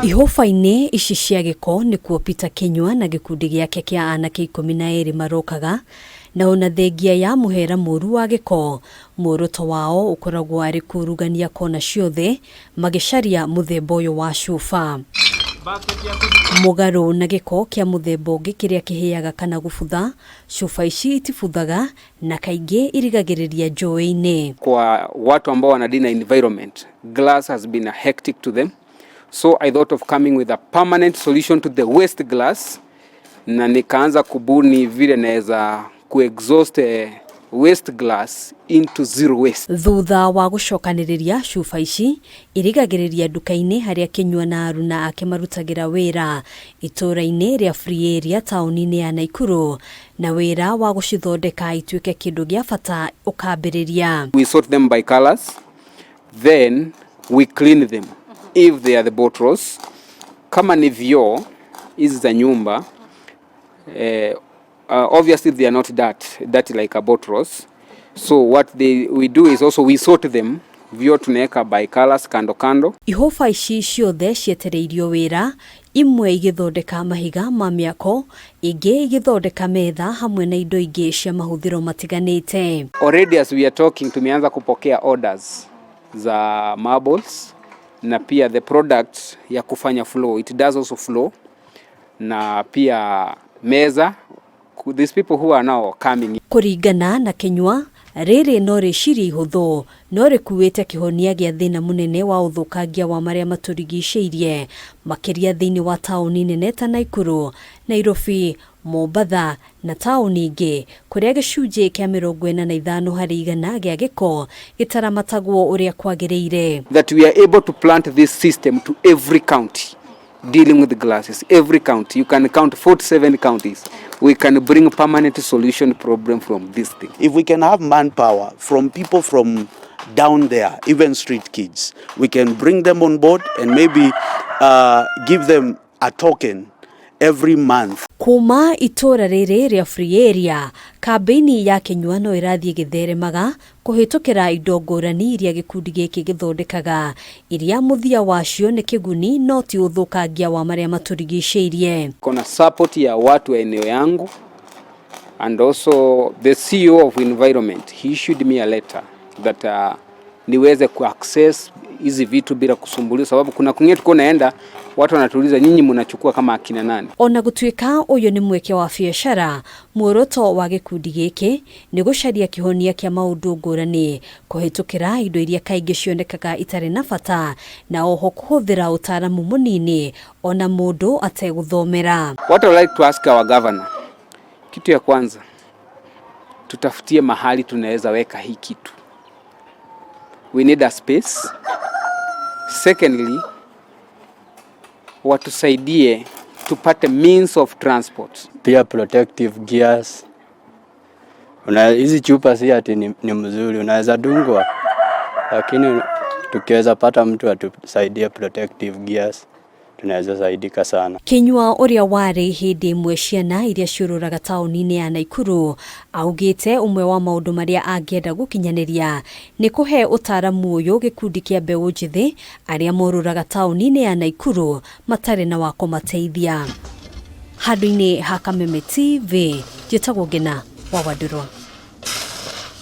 Ihũba-inĩ ici cia gĩko nĩkuo Peter Kinyua na gĩkundi gĩake kĩa anake 12 marokaga, na ona thengia ya mũhera mũru wa gĩko, muoroto wao ũkoragwo arĩ kurugania kona ciothe magĩcaria mũthemba ũyũ wa cuba. Mũgarũ na gĩko kĩa mũthemba ũngĩ kĩrĩa kĩhĩaga kana gũbutha, cuba ici itibuthaga na kaingĩ irigagĩrĩria njũĩ-inĩ. Kwa watu ambao wanadili na environment, glass has been a hectic to them. So I thought of coming with a permanent solution to the waste glass, na nikaanza kubuni vile naweza kuexhaust waste glass into zero waste. Thutha wa gũcokanĩrĩria cuba ici irigagĩrĩria nduka-inĩ harĩa Kinyua na aruna ake marutagĩra wĩra itũũra-inĩ rĩa Free Area taũni-inĩ ya Naikuru, na wĩra wa gũcithondeka ituĩke kĩndũ gĩa bata ũkambĩrĩria. We sort them by colors, then we clean them if they are the bottles. Kama ni vioo hizi za nyumba, obviously they are not that dirty like a bottles. So what we do is also we sort them. Vioo tunaweka by colors kando kando. Ihũba ici ciothe cietereirio wĩra, imwe igĩthondeka mahiga ma mĩako, ingĩ igĩthondeka metha hamwe na indo ingĩ cia mahũthĩro matiganĩte. Already as we are talking, tumeanza kupokea orders za marbles na pia the product ya kufanya floor, it does also floor, na pia meza. These people who are now coming. Kũringana na Kinyua, rĩrĩ no rĩciria ihũthũ no rĩkuĩte kĩhonia gĩa thĩna mũnene wa ũthũkangia wa marĩa matũrigicĩirie, makĩria thĩinĩ wa taũni nene ta Naikuru, Nairobi, Mombatha na taũni ingĩ kũrĩa gĩcunjĩ kĩa 45% gĩa gĩko gĩtaramatagwo ũrĩa kwagĩrĩire. That we are able to plant this system to every county dealing with glasses, every county. You can count 47 counties. We can bring permanent solution problem from this thing. If we can have manpower from people from down there, even street kids, we can bring them on board and maybe give them a token every month. Kuma itũra rĩrĩ rĩa Free Area, kambĩini ya Kinyua no ĩrathiĩ ĩgĩtheremaga kũhĩtũkĩra indo ngũrani iria gĩkundi gĩkĩ gĩthondekaga, iria mũthia wacio nĩ kĩguni no ti ũthũkangia wa marĩa matũrigicĩirie. Kuna support ya watu wa eneo yangu and also the CEO of environment, he issued me a letter that niweze kuaccess hizi vitu bila kusumbuliwa, sababu kuna kwingine tulikuwa naenda watu wanatuuliza, "Nyinyi mnachukua kama akina nani?" Ona gũtuĩka ũyũ nĩ mweke wa biacara, muoroto wa gĩkundi gĩkĩ nĩ gũcaria kĩhonia kĩa maũndũ ngũrani kũhĩtũkĩra indo iria kaingĩ cionekaga itarĩ na bata, na oho kũhũthĩra ũtaaramu mũnini ona mũndũ ategũthomera. What I like to ask our governor, kitu ya kwanza, tutafutie mahali tunaweza weka hii kitu. We need a space. Secondly, watusaidie tupate means of transport. Pia protective gears. Una hizi chupa si ati ni mzuri, unaweza dungwa, lakini tukiweza pata mtu atusaidie protective gears, tunaweza saidika sana. Kinyua ũrĩa warĩ hĩndĩ ĩmwe ciana iria ciũrũraga taũni-inĩ ya Naikuru augĩte ũmwe wa maũndũ marĩa angĩenda gũkinyanĩria nĩ kũhe ũtaaramu ũyũ gĩkundi kĩa mbeũ njĩthĩ arĩa morũraga taũni-inĩ ya Naikuru matarĩ na wa kũmateithia. Handũ-inĩ ha Kameme TV, njĩtagwo Ngina wa Wandũrwa.